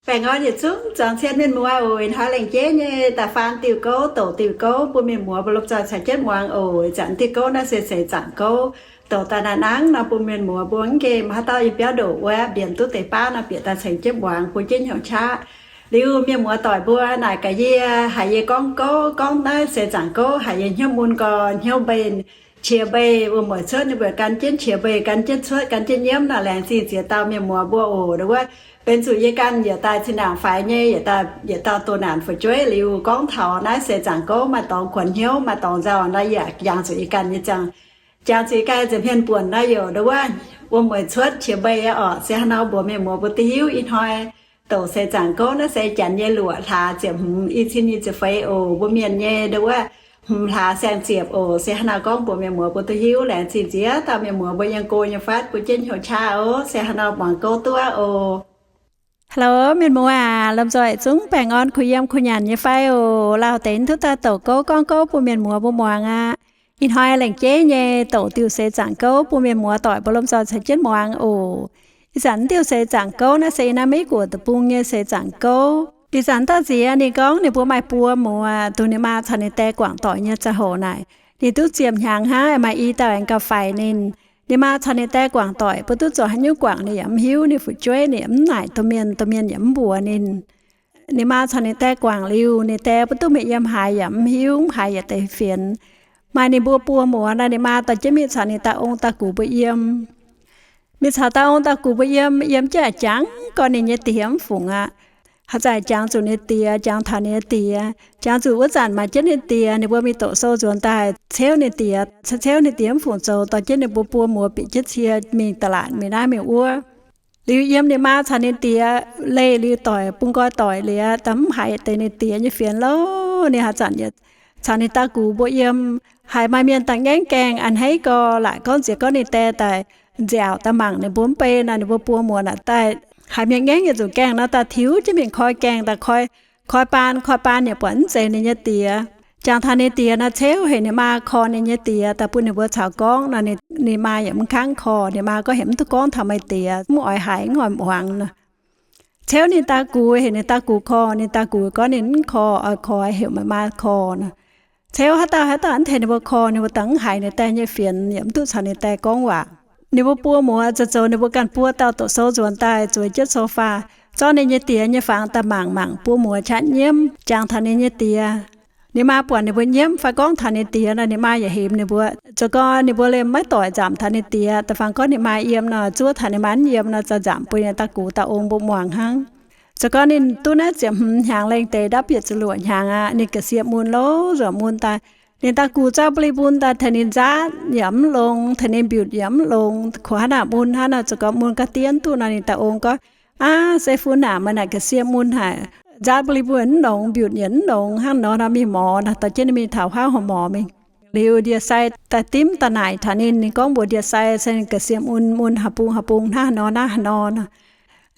Baengh orn yietc zungv zuangx cien mienh muoz oc. Ih hnoi lengc jeiv nyei da'faam diuh gouv, douc diuh gouv bun mienh muoz mbuo lomh nzoih caux jienv muangx oc. Ih zanc diuh gouv naaiv se seix zaangc gouv. Douc daaih naaiv nangv nor bun mienh muoz mbuo mv nqemh haaix dauh yiem biauv ndoqc wuov mbienc duqv deix baav nor bieqc daaih ceng jienv muangx bun jienv hnyouv qaqv. Liuz mienh muoz doic mbuo naaic gaax yie, haiz yie gorngv gouv, gorngv naaiv seix zaangc gouv, haiz yie hnyouv mun gau, hnyouv mbei, qiex mbei, wuom-mueic cuotv ninh mbuo gan jienv qiex mbei, gan jienv cuotv, gan jienv nyiemv nor, laengz zingh ziex dauh mienh muoz mbuo oc. Nduov wuov, benx zuqc yie ganh yietc daaih zinh ndaangc faix nyei, yietc dauh doh naanc fu'jueiv liuz gorngv taux naaiv seix zaangc gouv maaih dorngx kuonx hnyouv, maaih dorngx nzauh nor, yaac jangx zuqc yie ganh nyei ziangh, jangx zuqc yie ganh nza'hmien buonc nor, youc nduov wuov, wuom-mueic cuotv qiex mbei orqc. Se haaix nor mbuox mienh muoz mbuo duqv hiuv. Ih hnoi douc seix zaangc gouv naaiv se janx nyei luoqc hlaax ziepc hmz, i cin nyic ziepc feix oc. Mbuo mienh nyei nduov wuov, hmz hlaax saeng-ziepc oc. Se haaix nor gorngv mbuox mienh muoz mbuo duqv hiuv. Laengz zingh ziex dauh mienh muoz mbuo yiem go nyei fatv bun jienv hnyouv qaqv oc. Se haaix nor muangx gouv duqv oc. Hello mienh muoz aac, lomh nzoih zungv baengh orn kuh yiem kuh nyanc nyei fai oc? Lauh deix duqv daaih douc gouv gorngv gouv bun mienh muoz mbuo muangx aqv. Ih hnoi lengc jeiv nyei douc diuh seix zaangc gouv bun mienh muoz doic mbuo lomh nzoih caux jienv muangx oc. Ih zanc diuh seix zaangc gouv naaiv se Naamh Meiv Guoqv deic-bung nyei seix zaangc gouv. Ih zanc dauh nziex ninh gorngv ninh mbuo maaih buo muoz, dongh ninh maa caux ninh dae guangc doic nyei ziangh hoc naaic, ninh duqv ziepc hnyangx hnangv, maaih i dauh aengx gauh faix ninh. Ninh maa caux ninh dae guangc doic, mbuo duqv zoux haaix nyungc guangc ninh yaac mv hiuv, ninh fu'jueiv ninh yaac mv naaic domh mienh, domh mienh yaac mv mbuox ninh. Ninh maa caux ninh dae guangc liuz, ninh dae mbuo duqv mingh yiem haaix yaac mv hiuv, mv haiz yietc deix fienx. Maaih ninh mbuo buo muoz nor, ninh maa dorh jienv mingh caux ninh dauh ong dauh gux mbuo yiem. Mingh caux dauh ong dauh gux mbuo yiem, yiem jienv jangx gorn ninh nyei diex mv fungc aqv. Haaix zanc jangx zuqc ninh diex, jangx taux ninh nyei diex, jangx zuqc wuov zanc maaih jienv ninh diex, ninh mbuo mingh doqc sou nzuonx daaih ceuv ninh diex, ceuv ninh diex mv fungc zoux, dorh jienv ninh mbuo buo muoz bieqc jienv cie mingh da'laatc mingh naaiv mingh wuov. Liuz yiem ninh maa caux ninh diex leih liuz doic, bun nqoi doic liuz, daaih mv haiz deix ninh diex nyei fienx lorqc. Ninh haaix zanc caux ninh dauh gux mbuo yiem, haiz maaih mienh daaih ngaengv gaengh a'hneiv gau, laaic gorngv ziex gorngv ninh dae daaih nziaauc daaih mangc ninh mbuo mv bei nor, ninh mbuo buo muoz naaic daaih haiz mienh ngaengv yietc nzunc gaengh nor, daaih tiux jienv mingh koi gaengh, daaih koi, koi baan, koi baan yaac buatc mv zeiz ninh nyei diex. Jangx taux ninh diex nor, ceuv heuc ninh maa korv ninh nyei diex daaih bun ninh mbuo caux gorngv nor, ninh maa yaac mv kangv korv. Ninh maa gorngv heuc mv duqv gorngv taux meih diex, mv oix haiz, mv oix muangx nor. Ceuv ninh dauh gux, heuc ninh dauh gux korv, ninh dauh gux gorngv ninh mv korv, oix korv heuc meih maa korv nor. Ceuv haaix dauh haaix dauh mv tengx ninh mbuo korv, ninh mbuo daaih mv haiz ninh dae nyei fienx, yaac mv duqv caux ninh dae gorngv waac. Ninh mbuo buo muoz zoux zoux ninh mbuo ganh buo dauh doqc sou nzuonx daaih zueiz jienv sofa, zorqv ninh nyei diex nyei fangx daaih mangc mangc buo muoz qaqv nyiemv. Jangx taux ninh nyei diex, ninh maa buatc ninh mbuo nyiemv fai gorngv taux ninh diex nor, ninh maa yaac hemx ninh mbuo. Zoux gau ninh mbuo liemh maiv doic nzamc taux ninh diex, da'faanh gorngv ninh maa yiem nor, zuov taux ninh maa mv yiem nor, za'nzamc bun ninh dauh gux dauh ong mbuo muangx hnangv. Zoux gau ninh duqv naaiv ziepc hmz hnyangx lengh deix ndapv bieqc ziepc luoqc hnyangx aqv, ninh ga'sie mun lorqc, nzuonx mun daaih. Ninh dauh gux zauv mba'li mun daaih tengx ninh nzaatv yaac mv longx, tengx ninh mbiutc yaac mv longx, kox hnangv naaic mun hnangv nor, zoux gau mun ga'diev duqv nor, ninh dauh ong gorngv, Aav, se fun naaic, meih naaic ga'sie mun haic, nzaatv mba'li mun mv longx, mbiutc yaac mv longx, hnangv nor nor mingh morz nor, dorh jienv ninh mingh taux huaav horc morz mingh. Liuz ndie-sai daaih dimv daaih naaic taux ninh, ninh gorngv mbuox ndie-sai se ninh ga'sie mun, mun haaix bung haaix bung, hnangv haaix nor hnangv haaix nor nor.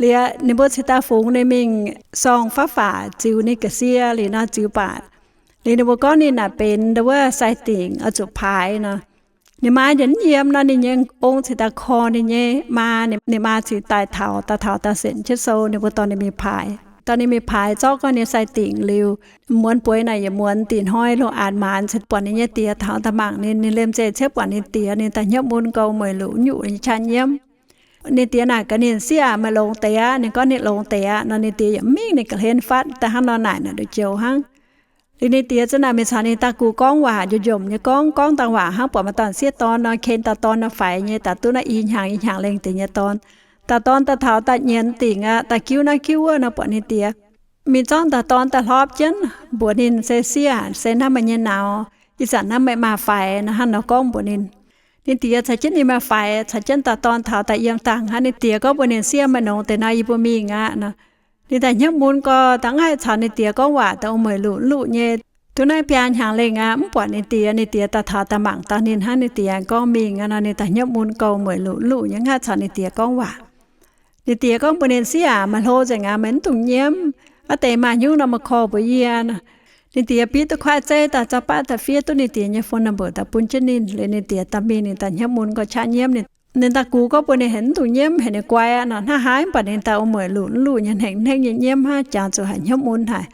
Liuz ninh mbuo cingx daaih fungx ninh mingh sorng faqv faqc ziux ninh ga'sie liuz nor ziux baac, liuz ninh mbuo gorngv ninh naaic benx ndau wuov sai dingc oix zuqc paaix nor. Ninh maa yaac mv yiem nor, ninh nyei ong cingx daaih korv ninh nyei maa. Ninh maa cingx daaih taux, daaih taux daaih setc jienv sou, ninh mbuo dorh ninh mingh paaix. Dorh ninh mingh paaix zorqv gorngv ninh sai dingc liuz, muonz bueix naaic yaac muonz, dingc hnoi hlo aanx maanz cingx buatc ninh nyei diex taux daaih mangc ninh. Ninh liemh zeih ciepv buatc ninh diex, ninh daaih hnyouv mun gou, mueic luc nyungc qaqv nyiemv. Ninh diex naaic gaax ninh, Sieqv aac, meih longx deix aqv? Ninh gorngv ninh longx deix aqv nor, ninh diex yaac mv mingh, ninh ga'hlen fatv daaih hnangv nor naaic naaic nduqc joux hnangv. Liuz ninh diex za'naaic mingh caux ninh dauh gux gorngv waac, njov njomc nyei gorngv, gorngv dangh waac hnangv, buatc maaih dauh sieqv dorn nor, ken dauh dorn nor faix nyei, daaih duqv naaiv i hnyangx i hnyangx lengh deix nyei dorn. Dauh dorn daaih taux daaih nyienz dingc aqv, daaih jiuv naaiv jiuv wuov nor, buatc ninh diex mingh zorqv dauh dorn daaih hlorpv jienv, mbuox ninh se, Sieqv aac, se hnangv meih nyei nauz, ih zanc hnangv meih maa faix nor, hnangv nor gorngv mbuox ninh. Ninh diex caux jienv ninh maa faix, caux jienv dauh dorn taux daaih yiem dangh hnangv. Ninh diex gorngv mbuox ninh, Sieqv, meih longx deix nor, yie mbuo mingh aqv nor. Ninh daaih hnyouv mun gau, da'mv haih caux ninh diex gorngv waac, daaih ong mueic luc luc nyei. Duqv naaiv biaa hnyangx lengh aqv, mv buatc ninh diex. Ninh diex daaih taux daaih mangc daaih ninh hnangv, ninh diex gorngv mingh aqv nor, ninh daaih hnyouv mun gau, mueic luc luc nyei, mv haih caux ninh diex gorngv waac. Ninh diex gorngv mbuox ninh, Sieqv aac, meih hlo nzengc aqv, meih mv dungx nyiemv. Aav deix maaih hnyouv nor meih korv mbuox yie nor. Ninh diex biv duqv kuaaiv zeiv daaih, zorqv baqv da'fiev duqv ninh diex nyei phone number daaih bun jienv ninh. Liuz ninh diex daaih mingh, ninh daaih hnyouv mun gau qaqv nyiemv ninh. Ninh da'gux gorngv mbuox ninh heuc mv dungx nyiemv, heuc ninh guai aqv nor. Hnangv haaix mv baac ninh daaih ong mueic lunc luc nyei, hnengv hnengv nyei nyiemv hnangv, jangx zuqc haic hnyouv mun haic.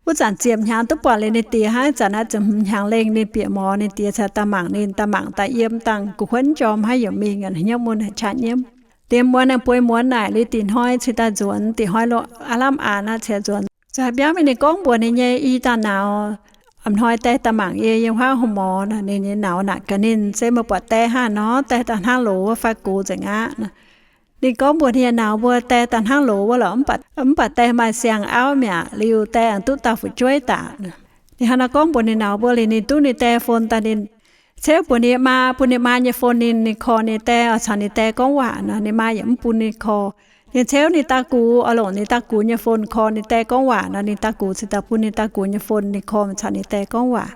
Wuov zanc ziepc hnyangx duqv buatc liuz ninh diex hnangv, zanc naaiv ziepc hnyangx lengh ninh bieqc mor, ninh diex cingx daaih mangc ninh, daaih mangc daaih yiem dangh gu'huotv jorm hnangv, yaac mingh hnyouv mun haic qaqv nyiemv. Diex muonz naaic bueix muonz naaic liuz dinh hnoi cingx daaih nzuonx, dinh hnoi lo aav lamh aqc aqv cingx nzuonx. Zuqc haaix biauv mingh ninh gorngv mbuox ninh nyei i dauh nauz, a'hnoi die daaih mangc yie yiem huaav hungh mor nor, ninh nyei nauz naaic gaax ninh, Se meih buatc die hnangv nor, die daaih hnangv loz wuov fai gox nzengc aqv nor. Ninh gorngv mbuox ninh nyei nauz mbuo, Die daaih hnangv loz wuov lorqc, mv baac die maaih siang-auv mi'aqv, liuz die aengx duqv dauh fu'jueiv daaih. Ninh hnangv naaiv gorngv mbuox ninh nauz mbuo liuz, ninh duqv ninh die phone daaih, ninh ceuv mbuox ninh maa, bun ninh maa nyei phone ninh, ninh call ninh die, oix caux ninh die gorngv waac nor, ninh maa yaac mv bun ninh call. Ninh ceuv ninh da'gux, oix longc ninh da'gux nyei phone call ninh die gorngv waac nor, ninh da'gux cingx daaih bun ninh da'gux nyei phone ninh call mingh caux ninh die gorngv waac.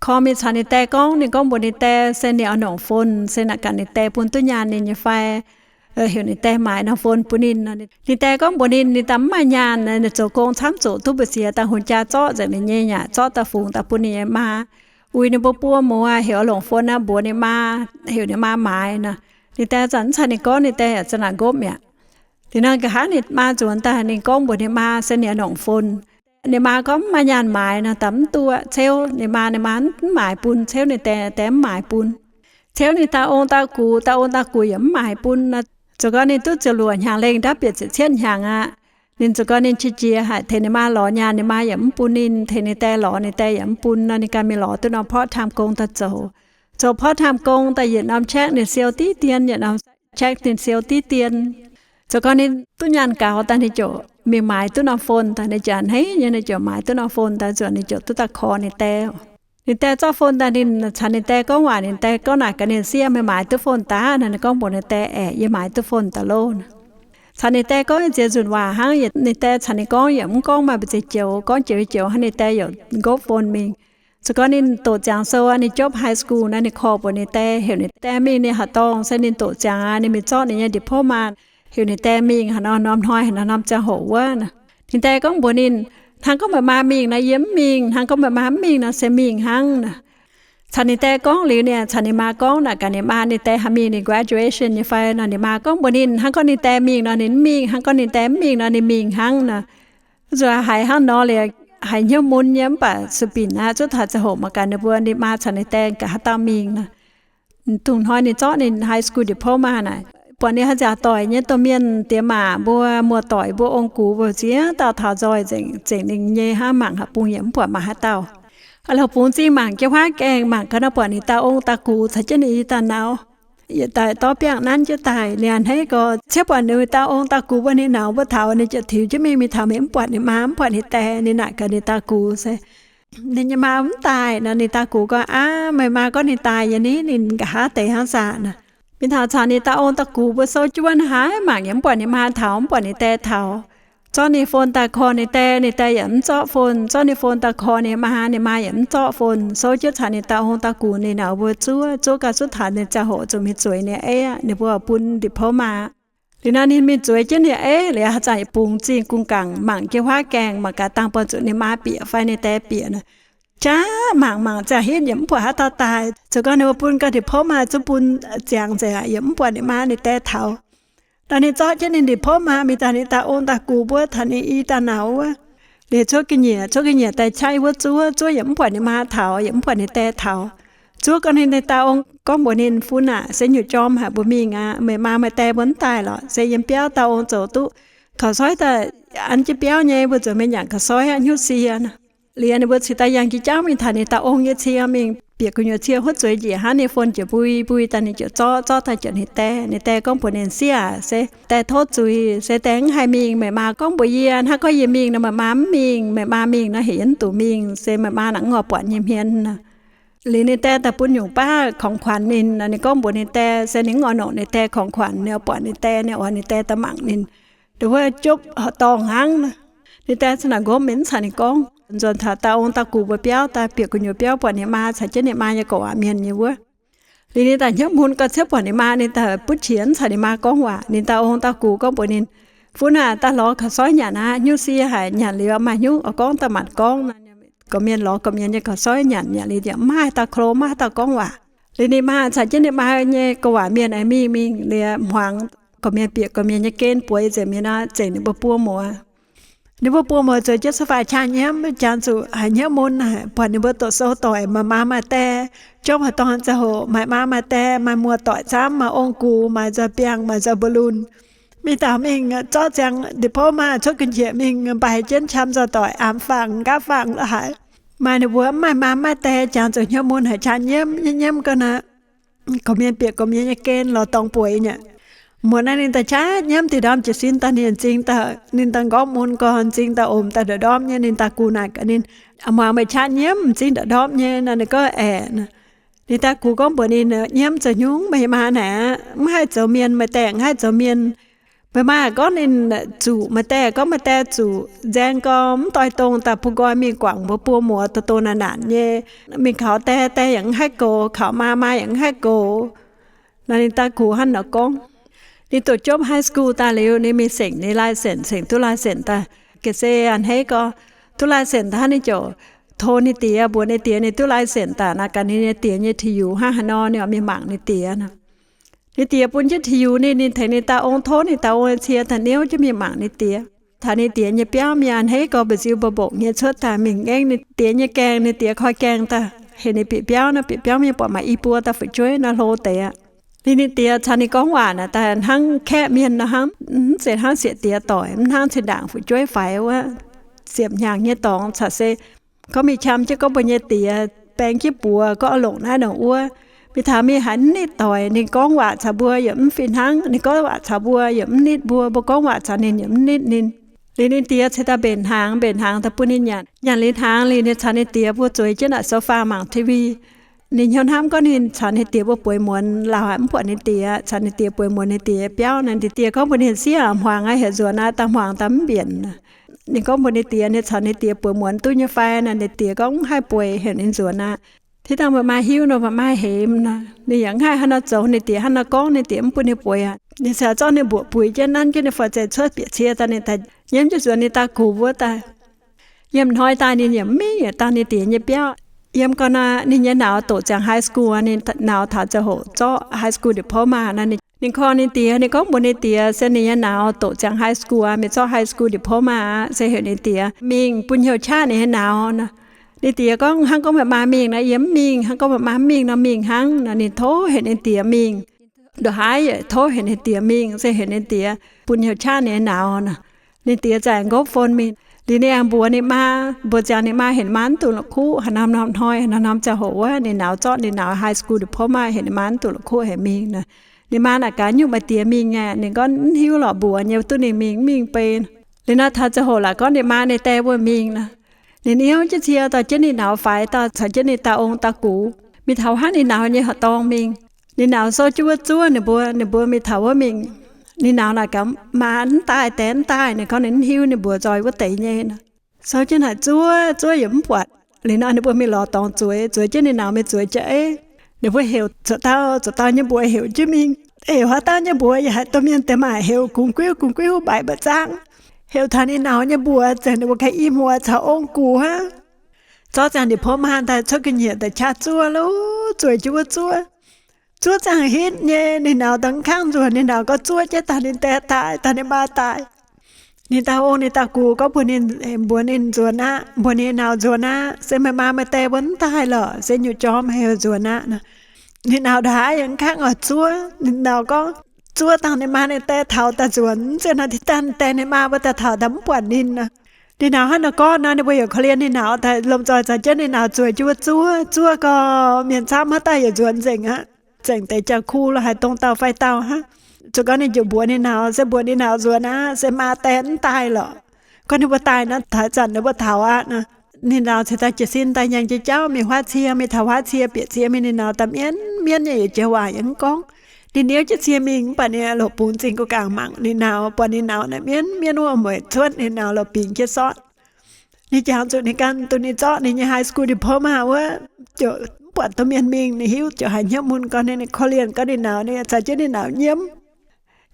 Call mingh caux ninh die gorngv, ninh gorngv mbuox ninh die se ninh oix longc phone, se naaic gaax ninh die bun duqv nyaanh ninh nyei fai, heuc ninh die maaiz norm phone bun ninh. Ninh die gorngv mbuox ninh, ninh daaih mv maaih nyaanh, ninh zoux gong camv, zoqc duqv mbu'ziex daaih hungh jaa zorqv nzengc ninh nyei, yaac zorqv daaih fungx daaih bun ninh nyei maa. Uix ninh mbuo buo muoz heuc oix longc phone aqv, mbuox ninh maa, heuc ninh maa maaiz nor. Ninh die zanc mv caux ninh gorngv, ninh die yaac za'naaic nqopv mi'aqv. Liuz nor nqa'haav ninh maa nzuonx daaih, ninh gorngv mbuox ninh maa se ninh oix longc phone. Ninh maa gorngv mv maaih nyaanh maaiz nor, daaih mv duqv, ceuv ninh maa, ninh maa mv maaiz bun, ceuv ninh die, die mv maaiz bun. Ceuv ninh dauh ong dauh gux, dauh ong dauh gux yaac mv maaiz bun nor. Zoux gau ninh duqv ziepc luoqc hnyangx lengh, ndapv bieqc ziepc cietv hnyangx aqv. Ninh zoux gau ninh qiex jiez haic, tengx ninh maa lorz nyaanh, ninh maa yaac mv bun ninh, tengx ninh die lorz, ninh die yaac mv bun nor, ninh ganh mingh lorz duqv norm part-time gong daaih zoux. Zoux part-time gong daaih yietc norm check ninh siou diqv dien, yietc norm check ninh siou diqv dien. Zoux gau ninh duqv nyaanh gaux daaih ninh ziouc mingh maaiz duqv norm phone daaih, ninh ziouc a'hneiv nyei, ninh ziouc maaiz duqv norm phone daaih, nzuonx ninh ziouc duqv daaih call ninh die. Ninh die zorqv phone daaih, ninh caux ninh die gorngv waac, ninh die gorngv naaic gaax ninh, Sieqv, meih maaiz duqv phone daaih nor? Ninh gorngv mbuox ninh die, Aeqv, yie maaiz duqv phone daaih loh. Caux ninh die gorngv nyei ziex nzunc waac hnangv, ninh die caux ninh gorngv yaac mv gorngv maaih mbu'ziex joux, gorngv joux joux hnangv ninh die yaac nqopv phone mingh. Zoux gau ninh doqc ziangx sou aqv, ninh jopv high school naaiv, ninh call mbuox ninh die, heuc ninh die mingh ninh haaix dorngh, se ninh doqc ziangx aqv, ninh mingh zorqv ninh nyei diploma, heuc ninh die mingh haaix norm norm hnoi, haaix norm norm ziangh hoc wuov. Ninh die gorngv mbuox ninh, Hnangv gorngv meih maa mingh nor, yie mv mingh. Hnangv gorngv meih maa mv mingh nor, se mingh hnangv nor. Caux ninh die gorngv liuz, ninh caux ninh maa gorngv naaic gaax ninh maa, ninh die haih mingh ninh graduation nyei fai nor. Ninh maa gorngv mbuox ninh, hnangv gorngv ninh die mingh nor, ninh mv mingh. Hnangv gorngv ninh die mv mingh nor, ninh mingh hnangv nor. Zuqc haiz hnangv nor liuz, haiz hnyouv mun nyei, mv baac sueih binc aqv. Zuov taux ziangh hoc mangc gaax ninh mbuo, ninh maa caux ninh die gaax haaix dauh mingh nor. Dongh hnoi ninh zorqv ninh high school diploma naaic, buatc ninh haaix nziaauc doic nyei domh mienh, diex maac mbuo, muoz-doic mbuo, ong-gux mbuo, ziex dauh taux nzoih nzengc, zengc ninh nyei hnangv, mangc haaix bung yaac mv buatc maaih haaix dauh. Aa, lorz bungx zingh mangc jienv huaav gaengh, mangc gaax nor buatc ninh dauh ong dauh gux caux jienv ninh i dauh nauz yietc daaih dorv biangh nanv jienv daaih. Ninh a'hneiv gau, ciev buatc ninh dauh ong dauh gux mbuo, ninh nauz mbuo taux, ninh ziouc tiux jienv mingh, mingh taux mingh mv buatc ninh maa, mv buatc ninh die. Ninh naaic gaax ninh dauh gux se, Ninh nyei maa mv daaih nor. Ninh dauh gux gorngv, Aav, meih maa gorngv ninh daaih nyei ni, ninh nqa'haav deix hnangv saah nor. Mingh taux caux ninh dauh ong dauh gux mbuo souv jienv wuov naaiv haaix, mangc yaac mv buatc ninh maa taux, mv buatc ninh die taux. Zorqv ninh phone daaih call ninh die, ninh die yaac mv zorqv phone. Zorqv ninh phone daaih call ninh maa, ninh maa yaac mv zorqv phone. Souv jienv caux ninh dauh ong dauh gux, ninh nauz mbuo zuov, zuov gau zuov taux ninh ziangh hoc zuqc mingh zueiz ninh eiv, ninh mbuo bun diploma. Liuz nor ninh mingh zueiz jienv ninh eiv liuz, haaix zanc bungx zingh gu'nguaaic mangc jienv huaav gaengh, mangc gaax dangh buatc zuqc ninh maa bieqc fai ninh die bieqc nor. Jaav mangc mangc ziangh hitv yaac mv buatc haaix dauh daaih. Zoux gau ninh mbuo bun gau diploma zuov bun ziangx nzengc aqv, yaac mv buatc ninh maa ninh die taux. Nor ninh zorqv jienv ninh diploma mingh daaih, ninh dauh ong dauh gux mbuo taux ninh i dauh nauz wuov, liuz cuotv ga'nyiec, cuotv ga'nyiec daaih qaqv wuov zuov, zuov yaac mv buatc ninh maa taux, yaac mv buatc ninh die taux. Zuov gau ninh, ninh dauh ong gorngv mbuox ninh, Fun aac, se nyungc jorm haic, mbuo mingh aqv. Meih maa meih die mbuo mv daaih lorqc. Se yiem biauv dauh ong zoux duqv kaux soiv daaih an jienv biauv nyei, mbuo zuqc mingh nyanc kaux soiv aqv, hnyouv sie nor. Liuz ninh mbuo cingx daaih yangh jiex jauv mingh taux ninh dauh ong nyei cie mingh, bieqc gu'nyuoz cie huotv zueiz njiec hnangv, ninh phone ziouc mbui mbui daaih, ninh ziouc zorqv, zorqv daaih ziouc ninh die. Ninh die gorngv mbuox ninh, Sieqv aac, se die tov zuiz, se die mv haih mingh. Meih maa gorngv mbuox yie, hnangv gorngv yie mingh nor meih maa mv mingh. Meih maa mingh nor heuc yie mv dungx mingh, se meih maa naaic mv oix buatc nyei hmien nor. Liuz ninh die daaih bun nyungc baav ของขวัญ ninh, ninh gorngv mbuox ninh die se ninh mv oix longc ninh die ของขวัญ, ninh oix buatc ninh die, ninh oix ninh die daaih mangc ninh. Dongh wuov jopv horqc dorngh hnangv. Ninh die za'naaic nqopv, mv caux ninh gorngv. Nzuonx taux dauh ong dauh gux mbuo biauv daaih, bieqc gu'nyuoz biauv buatc ninh maa caux jienv ninh maa nyei gorqv-waac mienh nyei wuov. Liuz ninh daaih hnyouv mun gau, ciev buatc ninh maa, ninh daaih butv qiex mv caux ninh maa gorngv waac. Ninh dauh ong dauh gux gorngv mbuox ninh, Fun aac, daaih lorz kaux soiv nyanc aqv, hnyouv sie haic, nyanc liuz maaih hnyouv oix gorngv daaih maanc gorngv. Gorqv-mienh lorz gorqv-mienh nyei kaux soiv nyanc, nyanc liuz yaac mv maaih haaix dauh klo, mv maaih haaix dauh gorngv waac. Liuz ninh maa caux jienv ninh maa nyei ga'waaic mienh aengx mingh, mingh liuz hmuangx gorqv-mienh bieqc gorqv-mienh nyei gen bueix nzengc mi'aqv, zengc ninh mbuo buo muoz. Ninh mbuo buo muoz zueiz jienv sofa qaqv nyiemv, jangx zuqc haiz hnyouv mun haic, buatc ninh mbuo doqc sou doic, maaih maa maaih die, jomv haaix dorngx ziangh hoc maaih maa maaih die, maaih muoz-doic camv, maaih ong-gux, maaih nzoih biangh, maaih nzoih mbu'lunh. Mingh daaih mingh zorqv ziangx diploma cuotv ga'nyiec mingh mbaih jienv qam nzoih doic, aamx fangx nqaapv fangx lo haic. Maaih ninh mbuo mv maaih maa maaih die, jangx zuqc hnyouv mun haic, qaqv nyiemv nyiemv nyiemv ga'naaiv, gorqv-mienh bieqc gorqv-mienh nyei gen lorz dorngx bueix nyei. Muonz naaiv ninh daaih qaqv nyiemv diqc ndorm jiez sin daaih, ninh m'zing daaih, ninh daaih m'nqorngv mun gorx, m'zing daaih omx daaih ndorpv ndorpv nyei. Ninh daaih gux naaic gaax ninh, Muangx, meih qaqv nyiemv m'zing ndorpv ndorpv nyei nor? Ninh gorngv, Aeqv. Ninh daaih gux gorngv mbuox ninh, Nyiemv zoux haaix nyungc? Meih maa naaic mv haih zoux mienh, meih die mv haih zoux mienh. Meih maa gorngv ninh zuqc, meih die gorngv meih die zuqc, nzaeng gorx mv doix dongh daaih bun nqoi mingh guangc mbuo buo muoz, doh doh naanc naanc nyei. Mingh kaux die, die yaac mv haih goux, kaux maa, maa yaac mv haih goux. Nor ninh daaih gux hnangv nor gorngv. Ninh doqc jomv high school daaih liuz, ninh mingh sengc ninh license, sengc duqv license daaih. Ga'sie a'hneiv gorx, duqv license daaih hnangv, ninh ziouc tov ninh diex, mbuox ninh diex ninh duqv license daaih naaic, gaax ninh nyei diex nyei ti yux hnangv haaix nor ninh oix mingh mangc ninh diex nor. Ninh diex bun jienv ti yux ninh, ninh tengx ninh dauh ong tov ninh dauh ong nyei cie daaih niouv jienv mingh mangc ninh diex. Taux ninh diex nyei biauv mingh, a'hneiv gorx mba'nziu mba'mbongc nyei cuotv daaih mingh ngaengv ninh diex nyei gaengh, ninh diex koi gaengh daaih, heuc ninh bieqc biauv nor, bieqc biauv mingh buatc maaih i buo dauh fu'jueiv nor hlo deix aqv. Ninh, ninh diex caux ninh gorngv waac naaic daaih hnangv kaeqv mienh nor hnangv, mv zeiz hnangv sieqv diex doic, mv hnangv zinh ndaangc fu'jueiv faix wuov, ziepc hnyangx nyei dorngx caux se gorngv mingh qam jienv gorngv mbuo nyei diex, baeng jienv buoz gorngv oix longc naaiv longc wuov. Mingh taux mingh haiz mv nitv doic, ninh gorngv waac caux mbuo yaac mv fih hnangv, ninh gorngv waac caux mbuo yaac mv nitv mbuo, mbuo gorngv waac caux ninh yaac mv nitv ninh. Liuz ninh diex ceix daaih mbenc hnaangx, mbenc hnaangx daaih bun ninh nyanc. Nyanc liuz hnaangx liuz ninh caux ninh diex mbuo zueiz jienv naaic sofa mangc T V. Ninh hnyouv hnamv gorngv ninh caux ninh diex mbuo bueix muonz lauh haic mv buatc ninh diex, caux ninh diex bueix muonz ninh diex biauv naaic, ninh diex gorngv mbuox ninh, Sieqv aac, hmuangx aqv, heuc nzuonx aqv, daaih hmuangx daaih mv mbienc. Ninh gorngv mbuox ninh diex, ninh caux ninh diex bueix muonz duqv nyei fai naaic, ninh diex gorngv mv haih bueix, heuc ninh nzuonx aqv. Tiv dangh meih maa hiuv nor, meih maa hemx nor. Ninh yaac mv haih hnangv nor zoux, ninh diex hnangv nor gorngv, ninh diex mv bun ninh bueix aqv. Ninh cingx zorqv ninh mbuoqc buix jienv nanv jienv ninh forv-zeih cuotv bieqc cie daaih, ninh daaih nyiemv jienv nzuonx ninh daaih gux wuov daaih. Yiem hnoi daaih ninh yaac mv mingh yietc dauh ninh diex nyei biauv. Yiem gau naaic ninh nyei nauz doqc ziangx high school, ninh nauz taux ziangh hoc zorqv high school diploma naaic, ninh korv ninh diex, ninh gorngv mbuox ninh diex se ninh nyei nauz doqc ziangx high school aqv, mingh zorqv high school diploma aqv, se heuc ninh diex mingh bun hnyouv qaqv ninh nyei nauz nor. Ninh diex gorngv, Hnangv gorngv meih maa mingh nor, yie mv mingh. Hnangv gorngv meih maa mv mingh nor, mingh hnangv nor. Ninh tov heuc ninh diex mingh. Ndongc haaix yaac tov heuc ninh diex mingh, se heuc ninh diex bun hnyouv qaqv ninh nyei nauz nor. Ninh diex za'gengh nqopv phone mingh. Liuz ninh aengx mbuox ninh maa, mbuox ziangx ninh maa heuc ninh maa mv dungx la'kuqv. Haaix norm norm hnoi, haaix norm norm ziangh hoc wuov, ninh nauz zorqv ninh nauz high school diploma, heuc ninh maa mv dungx la'kuqv, heuc mingh nor. Ninh maa naaic gaax, Nyungc meih diex mingh aqv? Ninh gorngv, Mv hiuv lorqc, mbuox nyei duqv ninh mingh, mv mingh bei. Liuz nor taux ziangh hoc laaic gorngv ninh maa ninh die mbuo mingh nor. Ninh niouv jienv cie dorh jienv ninh nauz faix dauh caux jienv ninh dauh ong dauh gux mingh taux wuov hnangv ninh nauz nyei horqc dorngh mingh. Ninh nauz sou jienv wuov zuov ninh mbuo, ninh mbuo mingh taux wuov mingh. Ninh nauz naaic gaax, Maa mv daaih, die mv daaih? Ninh gorngv ninh mv hiuv, ninh mbuox nzoih wuov deix nyei nor. Sou jienv naaic zuov, zuov yaac mv buatc. Liuz nor ninh mbuo mingh lorz dorngx zueiz, zueiz jienv ninh nauz mingh zueiz jienv, eh, ninh mbuo heuc zuqc dauh zuqc dauh nyei mbuox heuc jienv mingh. Heuc haaix dauh nyei mbuox yaac haiz domh mienh deix maaih heuc gungx guiuv gungx guiuv mbaix mbaih zaangv. Heuc taux ninh nauz nyei mbuox, zengc ninh mbuo ga'naaiv i muoz caux ong gux aqv. Zorqv ziangx diploma daaih cuotv ga'nyiec daaih qaqv zuov lo, zueiz jienv wuov zuov. Zuov ziangh hitv nyei, ninh nauz daaih mv kangv nzuonx. Ninh nauz gorngv zuov jienv daaih ninh die daaih, daaih ninh maa daaih. Ninh dauh ong ninh dauh gux gorngv mbuox ninh, mbuox ninh nzuonx aqv, mbuox ninh nauz nzuonx aqv, se meih maa meih die mbuo mv daaih lorqc, se nyutc jorm heuc nzuonx aqv nor. Ninh nauz ndongc haaix yaac mv kangv oix zuov. Ninh nauz gorngv zuov dangh ninh maa ninh die taux daaih nzuonx, mv zeiz nor dangh ninh die ninh maa mbuo daaih taux daaih mv buatc ninh nor. Ninh nauz hnangv nor gorngv nor, ninh mbuo yaac korv-lienh ninh nauz daaih lomh nzoih caux jienv ninh nauz zueiz jienv wuov zuov. Zuov gau, mienh camv haaix dauh yaac nzuonx nzengc aqv. Zengc deix jauv-kuv lo haaix dongh dauh fai dauh hnangv. Zuqc gorngv ninh ziouc mbuox ninh nauz, se mbuox ninh nauz nzuonx aqv, se maa die mv daaih lorqc. Gorngv ninh mbuo daaih nor, taux ih zanc ninh mbuo taux aqv nor. Ninh nauz cingx daaih jiez sin daaih nyaanh jienv jauv mingh huaav cie, mingh taux huaav cie bieqc cie mingh, ninh nauz daaih mienv mienv nyei, yietc joux waac yaac mv gorngv. Ninh niouv jienv cie mingh mv baac ninh loc bungx zingh gu'gaangc mangc ninh nauz, buatc ninh nauz naaic mienv mienv wuov mueic cuotv, ninh nauz loc bingx jienv sortv. Ninh jangx zuqc ninh ganh duqv ninh zorqv ninh nyei high school diploma wuov, ziouc mv buatc domh mienh mingh. Ninh hiuv ziouc haiz hnyouv mun gorn, ninh korv-lienh gorngv ninh nauz, ninh caux jienv ninh nauz nyiemv.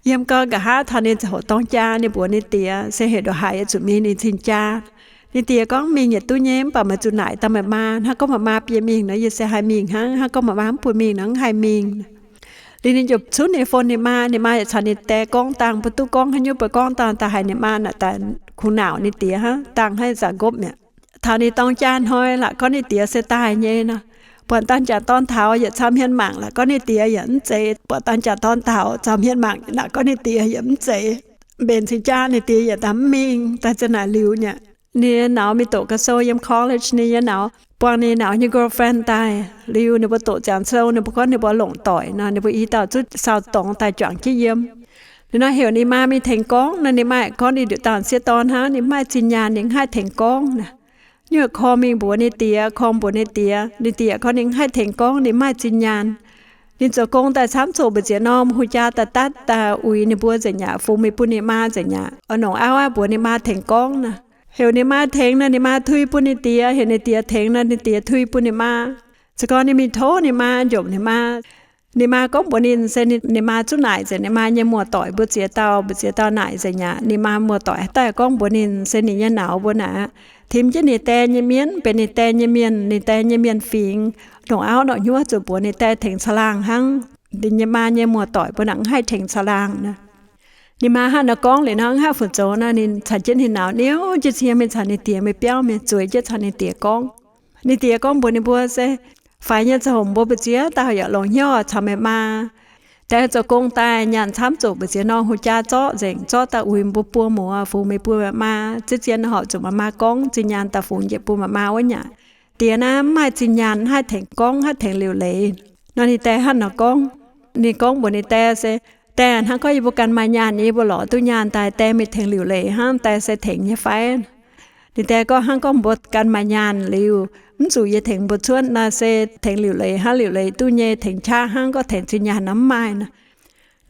Yiem gau nqa'haav taux ninh ziangh hoc dorng jaa, ninh mbuox ninh diex se heuc ndongc haaix yaac zuqc mingh ninh cing jaa. Ninh diex gorngv, Mingh yietc duqv nyei, mv baac meih zuqc naaic daaih meih maa. Hnangv gorngv meih maa bieqc mingh nor, yie se haih mingh hnangv. Hnangv gorngv meih maa mv bun mingh nor, mv haih mingh. Liuz ninh ziouc cunv ninh phone ninh maa. Ninh maa yaac caux ninh die gorngv dangh, mbuo duqv gorngv haaix nyungc, mbuo gorngv dangh daaih haiz ninh maa naaic daaih kungx nauc ninh diex hnangv, dangh hnangv zanc nqopv mi'aqv. Taux ninh dorng jaa hnoi la'gorngv ninh diex se daaih nyei nor, buatc dangh jaax dorn taux yietc caux hmien mangc la'gorngv ninh diex yaac mv zeiz. Buatc dangh jaax dorn taux caux hmien mangc la'gorngv ninh diex yaac mv zeiz. Mbenc cing jaa ninh diex yaac daaih mv mingh, daaih ziang naaic liuz nyei. Ninh nauz mingh doqc ga'sou yiem college, ninh nyei nauz buangh ninh nauz nyei girlfriend daaih. Liuz ninh mbuo doqc ziangx sou, ninh mbuo gorngv ninh mbuo longc doic nor, ninh mbuo i dauh zuqv sau dorngx daaih juangc jienv yiem. Liuz nor heuc ninh maa mingh tengx gorngv nor, ninh maa gorngv ninh nduqc dauh sieqv dorn hnangv, ninh mv maaih zinh nyaanh, ninh mv haih tengx gorngv naaic. Nyuoqc korv mingh mbuox ninh diex, korv mbuox ninh diex, ninh diex gorngv ninh mv haih tengx gorngv, ninh mv maaih zinh nyaanh. Ninh zoux gong daaih camv zuqc mbu'ziex norm hungh jaa daaih datv daaih uix ninh mbuo nzengc aqv, fungx mingh bun ninh maa nzengc aqv. Oix longc auv aqv mbuox ninh maa tengx gorngv naaic. Heuc ninh maa tengx nor, ninh maa tui bun ninh diex, heuc ninh diex tengx nor, ninh diex tui bun ninh maa. Se gorngv ninh mingh tov ninh maa, njomc ninh maa, ninh maa gorngv mbuox ninh se ninh maa zuqc naaic nzengc ninh maa nyei muoz-doic mbuo ziex dauh, mbu'ziex dauh naaic nzengc aqv. Ninh maa muoz-doic daaih gorngv mbuox ninh se ninh nyei nauz mbuo naaic aqv, tim jienv ninh die nyei mienv, benx ninh die nyei mienh, ninh die nyei mienh fingx, longc auv longc hnyouv zuqc mbuox ninh die tengx caangh laangh hnangv. Ninh nyei maa nyei muoz-doic mbuo naaic mv haih tengx caangh laangh naaic. Ninh maa hnangv nor gorngv liuz nor, mv haih fu zoux nor, ninh caux jienv ninh nauz niouv jienv cing mingh caux ninh diex mingh biauv mingh zueiz jienv caux ninh diex gorngv. Ninh diex gorngv mbuox ninh mbuo se, faix nyei zoux, mbuo mbu'ziex dauh yaac longc hnyouv caux meih maa. Die zoux gong daaih nyaanh camv zuqc mbu'ziex norm hungh jaa zorqv nzengc, zorqv daaih uix mbuo buo muoz fungx mingh bun meih maa. Ziex zien horpc zuqc meih maa gorngv, zinh nyaanh daaih fungx njiec bun meih maa wuov nyei. Die naaiv mv maaih zinh nyaanh, mv haih tengx gorngv, mv haih tengx liuc leiz. Nor ninh die hnangv nor gorngv. Ninh gorngv mbuox ninh die se, Die, hnangv gorngv yie mbuo ganh maaih nyaanh, yie mbuo lorz duqv nyaanh daaih, die mingh tengx liuc leiz hnangv, die se tengx nyei fai? Ninh die gorngv, Hnangv gorngv mbuo ganh maaih nyaanh liuz, mv zuqc yie tengx mbuo cuotv nor, se tengx liuc leiz hnangv, liuc leiz duqv nyei, tengx qaqv hnangv, gorngv tengx zinh nyaanh nor mv maaih nor.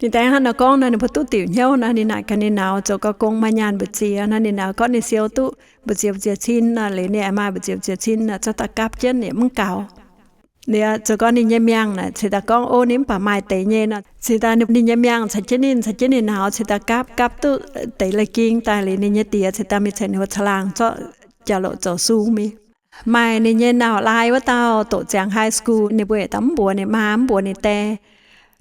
Ninh die hnangv nor gorngv nor, ninh mbuo duqv diuc hnyouv nor, ninh naaic gaax ninh nauz zoux gau gong maaih nyaanh mbu'ziex nor, ninh nauz gorngv ninh siou duqv mbu'ziex mbu'ziex cin nor, liuz ninh aengx maaih mbu'ziex mbu'ziex cin nor, zorqv daaih gapv jienv yaac mv gaux. Liuz zoux gau ninh nyei miangh naaic ceix daaih gorngv, O, ninh mv baac maaih deix nyei nor, ceix daaih ninh nyei miangh caux jienv ninh, caux jienv ninh nauz ceix daaih gapv, gapv duqv deix lai-ging daaih liuz, ninh nyei die ceix daaih mingh caux ninh mbuo caangh laangh zorqv jauv-louc zoux sung mingh. Maaih ninh nyei nauz laai wuov dauh doqc ziangx high school, ninh mbuo yietc dauh mv mbuox ninh maa, mv mbuox ninh die.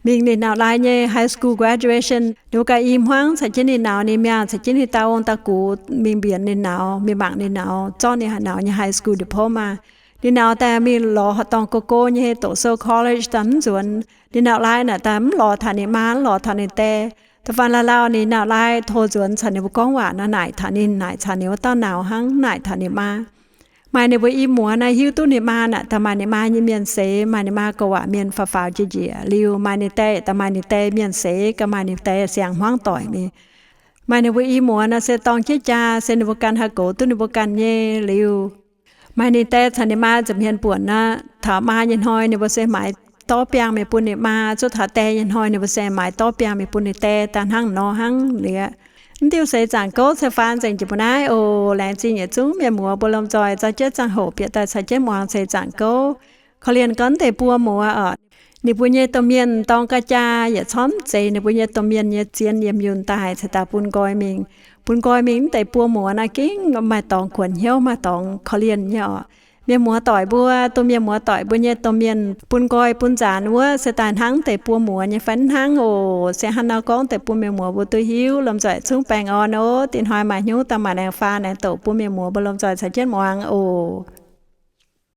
Mingh ninh nauz laai nyei high school graduation, ninh mbuo ganh i hmuangv caux jienv ninh nauz, ninh miangh caux jienv ninh dauh ong dauh gux mingh mbienx ninh nauz, mingh mangc ninh nauz, zorqv ninh haaix nauz nyei high school diploma. Ninh nauz daaih mingh lorz horqc dorngh go go nyei, doqc sou college daaih mv nzuonx. Ninh nauz laai naaic daaih mv lorz taux ninh maa, mv lorz taux ninh die. Da'faanh lauh lauh ninh nauz laai tov nzuonx caux ninh mbuo gorngv waac nor, naaic taux ninh, naaic caux ninh wuov dauh nauz hnangv, naaic taux ninh maa. Maaih ninh mbuo i muoz naaiv hiuv duqv ninh maa naaic daaih maaih ninh maa nyei mienh seix, maaih ninh maa gorx-waac mienh faaux faaux njiec njiec liuz, maaih ninh die daaih maaih ninh die mienh seix, ga'maaih ninh die siang-hmuangv doic mingh. Maaih ninh mbuo i muoz naaic se dorng jienv jaa, se ninh mbuo ganh haih goux duqv ninh mbuo ganh nyei liuz, maaih ninh die caux ninh maa nza'hmien buonc aqv. Taux maa nyei hnoi ninh mbuo se maaiz dorv biangh mingh bun ninh maa, zuov taux die nyei hnoi ninh mbuo se maaiz dorv biangh mingh bun ninh die daaih hnangv nor hnangv liuz. Mv diuh seix zaangc gouv se faan nzengc jiex mbuo naaiv oc. Laengz zingh yietc zungv mienh muoz mbuo lomh nzoih zaux jienv ziangh hoc bieqc daaih caux jienv muangx seix zaangc gouv. Korv-lienh gorngv deix buo muoz oc, ninh mbuo nyei domh mienh dorng ga'jaa yietc cormv zeiz ninh mbuo nyei domh mienh nyei zien yiem yunh daaih ceix daaih bun nqoi mingh. Bun nqoi mingh mv deix buo muoz naaiv gengh maaih dorngx kuonx hnyouv, maaih dorngx korv-lienh nyei oc. Mienh muoz-doic mbuo, domh mienh muoz-doic mbuo nyei domh mienh bun nqoi bun nzaanx wuov se daaih hnangv deix buo muoz nyei fai hnangv oc. Se hnangv nor gorngv deix bun mienh muoz mbuo duqv hiuv. Lomh nzoih zungv baengh orn oc. Dinh hnoi maaih hnyouv daaih maaih laengz faah laengz doqc bun mienh muoz mbuo lomh nzoih caux jienv muangx oc.